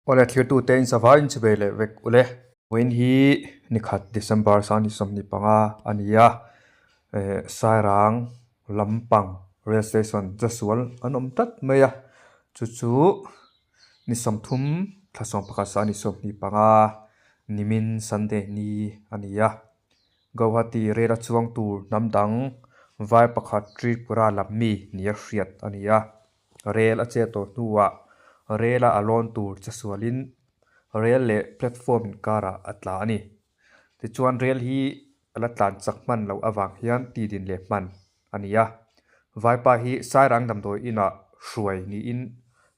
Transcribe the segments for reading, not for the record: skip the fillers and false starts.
Awle thlirtute in savai in chivei leh vek ule. Vawiin hi nikhat December sang ni 25 a ni a, eh Sairang lampang rail station chasual an awm tlat mai a, chu chu ni 30 thla 11 sang ni 25 nimin Sunday ni a ni a. Guwahati rail a chuang tur hnam dang vai pakhat Tripura lam mi nia hriat a ni a. Rel a chet tawh hnuah rel a a lawn tur che sualin rel leh platform inkarah a tla a ni. Tichuan rel hi a la tlan chak hman loh avang hian ti din leh hman a ni a. Vaipa hi Sairang damdawi inah hruai niin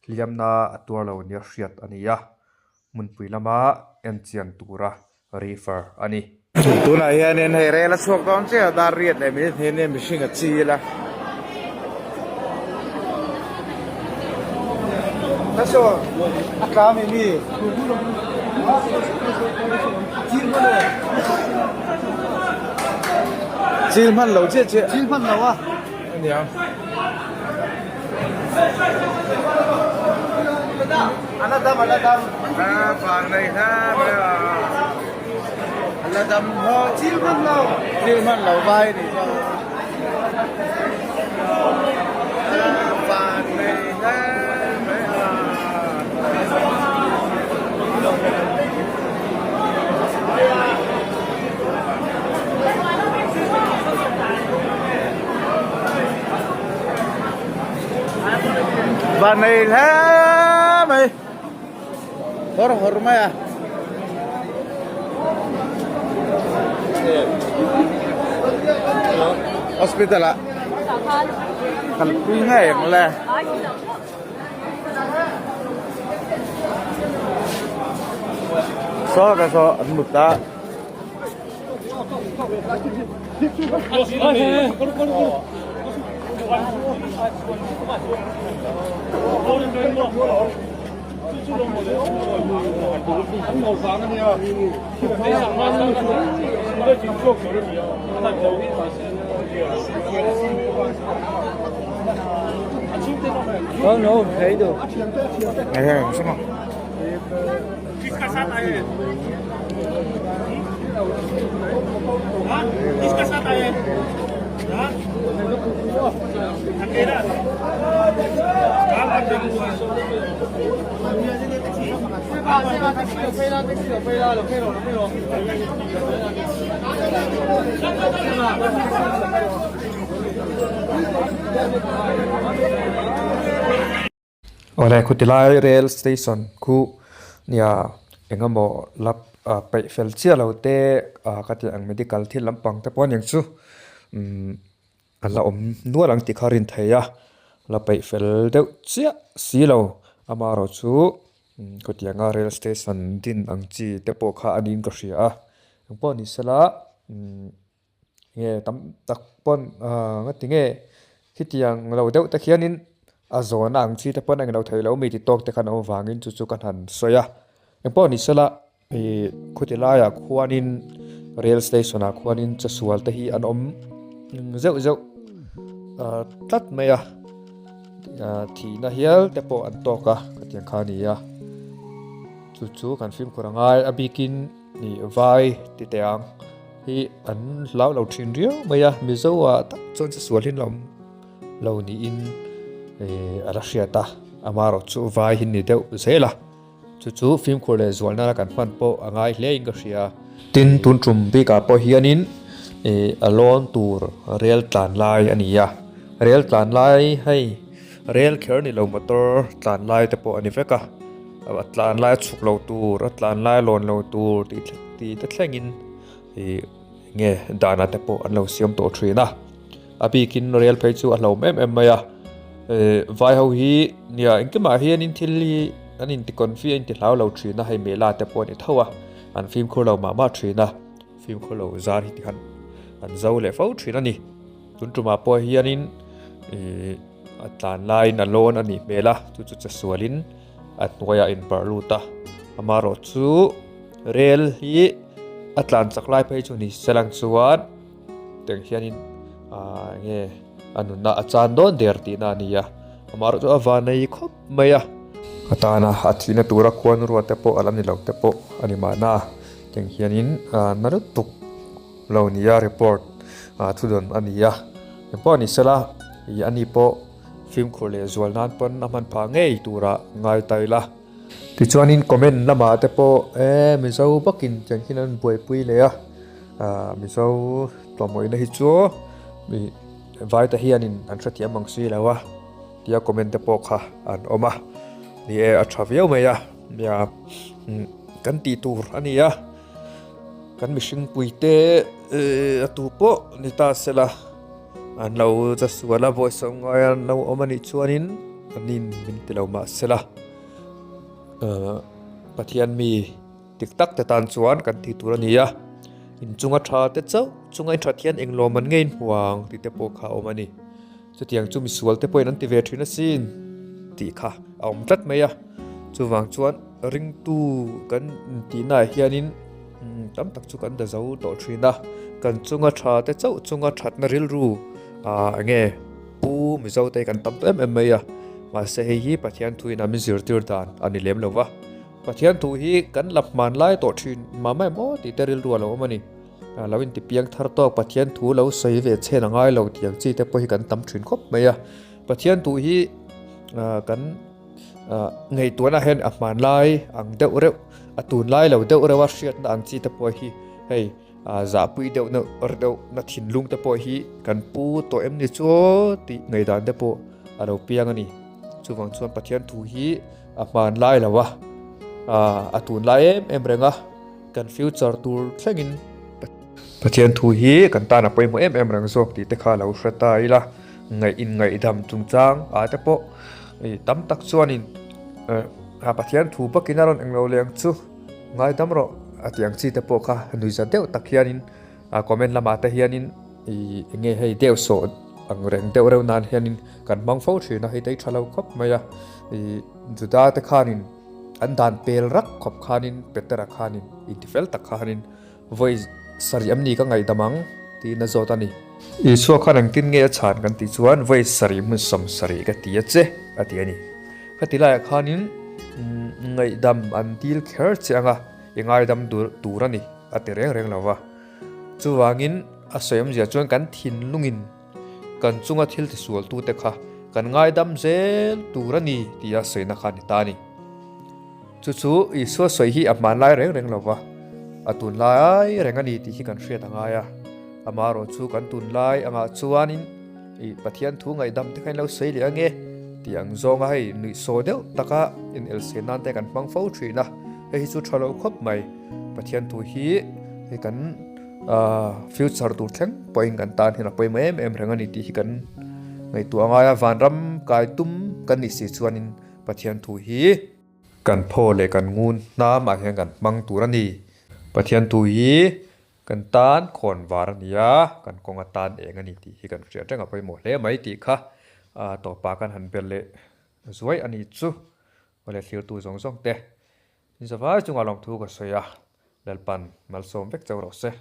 hliamna a tuar lo nia hriat a ni a. Hmunpui lama enchian tura refer a ni. Tunah hianin hei rel a chhuak dawn chiah a, dar riat leh minute hnih nia mihring a chil a. Chil hman lo chiah chiah. Chil hman lo a. Ania. Van nei hle mai hawr hawr mai a. Hospital ah kalpui ngei ang le. Saw ka saw an mut a. Awle khutilai rail station khu nia engemaw lap ah peih fel chiah lo te ah ka tih ang medical thil lampang te pawh aniang chu umm a la awm nual ang tih kha a rin theih a la peih fel deuh chiah si lo amaherawh chu khawtianga rail station din ang chi te pawh kha a niin ka hria a engpawh ni sela umm. Nge tam tak pawn ahh nga ti nge khitiang lo deuh te khianin a zawhna ang chi te pawn a englo thei lo mi ti tawk te khan a awm vangin chu chu ka han sawi a engpawh ni sela ih khuti laiah khuanin rail station ah khuanin chasual te hi an awm zeuh zeuh ah tlat mai a ah thihna hial te pawh an tawk a khatiang kha a ni a chu chu kan fimkhur a ngai a bikin ih vai ti teh ang. Hi an hlau lo thin riau mai a, Mizo ah tak chuan che sual hi an awm lo niin eh a la hriat a, amaherawh chu vai hi ni deuh zel a, chu chu fimkhur leh zual nana kan hman pawh a ngai hle in ka hria. Tin, tun tum bikah pawh hianin eh a lawn tur rel tlan lai a ni a, rel tlan lai hei rel kher ni lo motor tlan lai te pawh a ni vek a, a tlan lai a chhuk lo tur a tlan lai a lawn lo tur tih tih te thlengin ih nge dana te pawh an lo siam tawh thin a a bikin rel phei chu a hlauhawm em em mai a eh vai ho hi nia engkimah hianin thil hi an inti confi a inti hlau lo thin a hei mela te pawh a ni tho a an fimkhur lo mah mah thin a fimkhur lo zar hi tikhan an zo leh fo thin a ni tun tumah pawh hianin ih a tlan laiin a lawn a nih hmel a chu chu che sualin a hnuaiah a inbarh lut a amaherawh chu rel hi a tlan chak lai phei chu ni se lang chuan tiang hianin ahh enge a nunna a chan dawn der tihna a ni a amaherawh chu a van nei khawp mai a. Atana a thihna tura khuan ruat te pawh a la ni lo te pawh a ni mahna. Tiang hianin na lutuk lo nia report thudawn a ni a. Engpawh a ni sela ih ani pawh fimkhur leh zual nan pawn a hman phah ngei tura ngai ta ila. Tichuanin comment lamah te pawh e Mizo bakin tiang hian an buaipui leh a, Mizo tlawmawihna hi chu ih vaite hianin an hrethiam ang si lo a tia comment te pawh kha an awm a, ni e a tha viau mai a, nia kan tih tur a ni a, kan mihring puite a tu pawh ni ta sela. An lo chasual a, bawisawm ngai an lo awm a nih chuanin an in min ti lo mah sela Pathian mi dik tak te tan chuan kan tih tur a ni a, inchunga tha te chauh chunga in that hian englawm an ngei in hmu ang tih te pawh kha a awm a ni. Chutiang chu misual te pawhin an ti ve thin asin tih kha a awm tlat mai a, chuvang chuan ringtu kan intihnaah hianin tam tak chu kan da zo tawh thin a, kan chunga tha te chauh chunga thatna rilru ah enge pu Mizo te kan tam tawh em em mai a, mahse hei hi Pathian thuin a min zirtir dan a ni lem lo va, Pathian thu hi kan la hman lai tawh thin mah mai maw tih te rilru a lo awm a ni. Lo inti piang thar tawk Pathian thu lo sawi ve chhen a ngai lo tih ang chi te pawh hi kan tam thin khawp mai a. Pathian thu hi kan ngaihtuahna hian a hmanlai ang deuh reuh a tunlai lo deuh reuh a hriatna ang chi te pawh hi hei zahpui deuh na deuh na thinlung te pawh hi kan pu tawh em ni chu tih ngaihdan te pawh a lo piang a ni. Chuvang chuan Pathian thu hi a hmanlai lo a, a tunlai em em reng a. Kan future tur thlengin Pathian thu hi kan tan a pawimawh em em reng zawk tih te kha lo hre ta ila, ngaih in ngaihdam chungchang ah te pawh tam tak chuanin a Pathian thu bakin a rawn englo leh ang chu ngaidam rawh a tih ang chi te pawh kha nuihza deuh tak hianin a comment lamah te hianin ih enge hei deuh sawh ang reng deuh reuh nan hianin kan hmang fo thin a, hei te hi tha lo khawp mai a, ih Juda te khanin. An dan pel rak khawp khanin Petera khanin intifel tak khanin vawi sarih am ni ka ngaihdam ang tiin a zawt a ni. Isua khan engtin nge a chhan kan tih chuan vawi sarih hmun sawm sarih ka ti a che a ti a ni. Khati laiah khanin ngaihdam an dil kher che anga i ngaidam tur a ni a ti reng reng lo va. Chuvangin a sawi awmzia chuan kan thinlungin Kan chunga thil tisualtute kha kan ngaidam zel tur a ni tia sawina kha a ni ta a ni. Chu chu Isua sawi hi a hmanlai reng reng lo va, a tunlai reng a ni tih hi kan hriat a ngai a. Amaherawh chu kan tunlai angah chuanin ih Pathian thu ngaihdam te kha in lo sawi leh ange tih ang zawnga hei nuihsaw deuh taka inelsen nan te kan hmang fo thin a, hei hi chu tha lo khawp mai. Pathian thu hi hei kan. Future tur thleng pawhin kan tan hian a pawimawh em em reng a ni tih hi kan ngaihtuah a ngai a, vanram kai tum kan nih si chuanin Pathian thu hi kan phaw leh kan ngun hnamah hian kan hmang tur a ni. Pathian thu hi kan tan khawn var a ni a, kan kawng atan eng a ni tih hi kan hriat reng a pawimawh hle mai tih kha tawpah kan han bel leh zuai a ni chu. Awle thlirtu zawng zawng te, in zavai chungah lawmthu ka sawi a, Lalpan malsawm vek chauh rawh se.